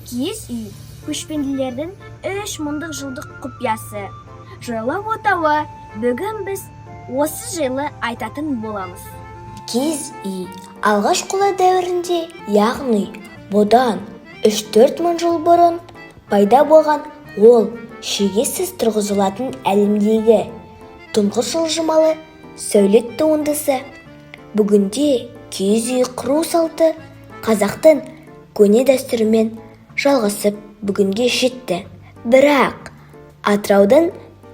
Киіз үй – көшпенділердің 3 мыңдық жылдық құпиясы, жайлау отауы. Бүгін біз осы жайлы айтатын боламыз. Киіз үй алғаш қола дәуірінде, яғни бұдан 3-4 мың жыл бұрын пайда болған. Ол шегесіз тұрғызылатын әлемдегі тұңғыш жылжымалы сәулет туындысы. Бүгінде киіз үй құру салты қазақтың көне дәстүрімен жалғасып, бүгінге жетті. Бірақ Атыраудың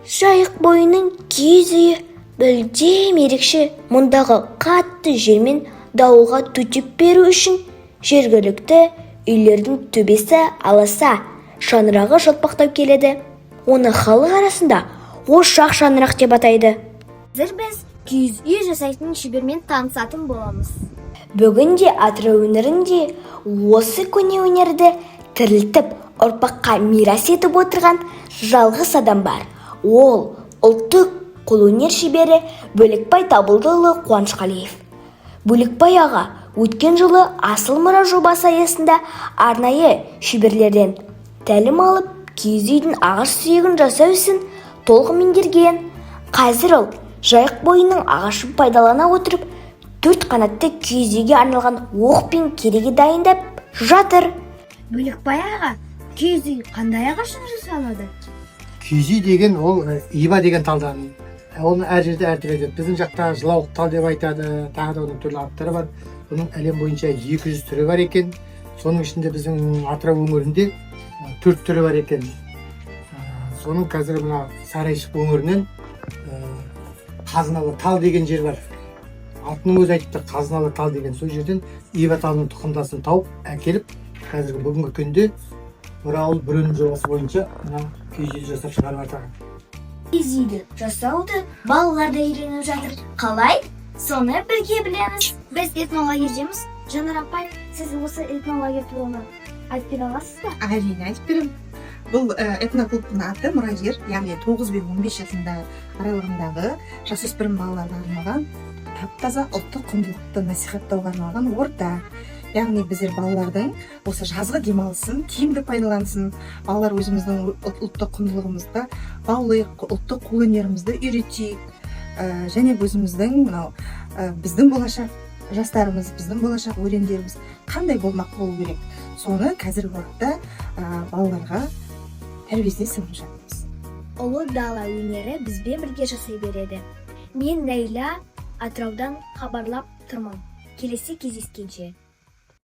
Жайық бойының киіз үйі мүлдем ерекше. Мұндағы қатты жел мен дауылға төтеп беру үшін жергілікті үйлердің төбесі аласа, шаңырағы жалпақтау келеді. Оны халық арасында ошақ шаңырақ деп атайды. Қазір біз киіз үй жасайтын шебермен танысатын боламыз. Бүгінде Атырау өңірінде осы көне өнерді тірілтіп, ұрпаққа мирас етіп отырған жалғыз адам бар. Ол – ұлттық қолөнер шебері Бөлекбай Табылдыұлы Қуанышқалиев. Бөлекбай аға өткен жылы «Асыл мұра» жобасы аясында арнайы шеберлерден тәлім алып, киіз үйдің ағаш сүйегін жасау ісін толық меңгерген. Қазір ол Жайық бойының ағашын пайдалана отырып, төрт қанатты киіз үйге арналған оқ пен кереге дайындап жатыр. Бөлекбай аға, киіз үй қандай ағаштан жасалады? Киіз үй деген ол ива деген талдан. Оны әр жерде әртүрлі айтады. Біздің жақта жылауық тал деп айтады, тағы да оның түрлі аттары бар. Бұның әлем бойынша 200 түрі бар екен. Соның ішінде біздің Атырау өңірінде төрт түрі бар екен. Соның қазір мына Сарайшық өңірінен Қазыналы тал деген жер бар, атының өзі айтып тұр, Қазыналы тал деген. Сол жерден ива талының тұқымдасын тауып әкеліп, қазіргі бүгінгі күнде «Бір ауыл – бір өнім» жобасы бойынша мына киіз үй жасап шығарып жатыр. Киіз үйді жасауды балалар да үйреніп жатыр. Қалай? Соны бірге білеміз. Біз этнолагерьдеміз. Жанар апай, сіз осы этнолагерь туралы айтып бере аласыз ба? Әрине, айтып беремін. Бұл этноклубтың аты «Мұрагер», яғни 9 бен 15 жасында аралығындағы жасөспірім балаларға арналған, тап таза ұлттық құндылықты насихаттауға арналған орта. Яғни біздер балалардың осы жазғы демалысын тиімді пайдалансын, балалар өзіміздің ұлттық құндылығымызға баулиық, ұлттық қолөнерімізді үйретейік, және өзіміздің мынау біздің болашақ жастарымыз, біздің болашақ өрендеріміз қандай болмақ болу керек, соны қазіргі уақытта балаларға тәрбиесіне сіңіріп жатырмыз. Ұлы дала өнері бізбен бірге жасай береді. Мен, Нәйла, Атыраудан хабарлап тұрмын. Келесі кездескенше!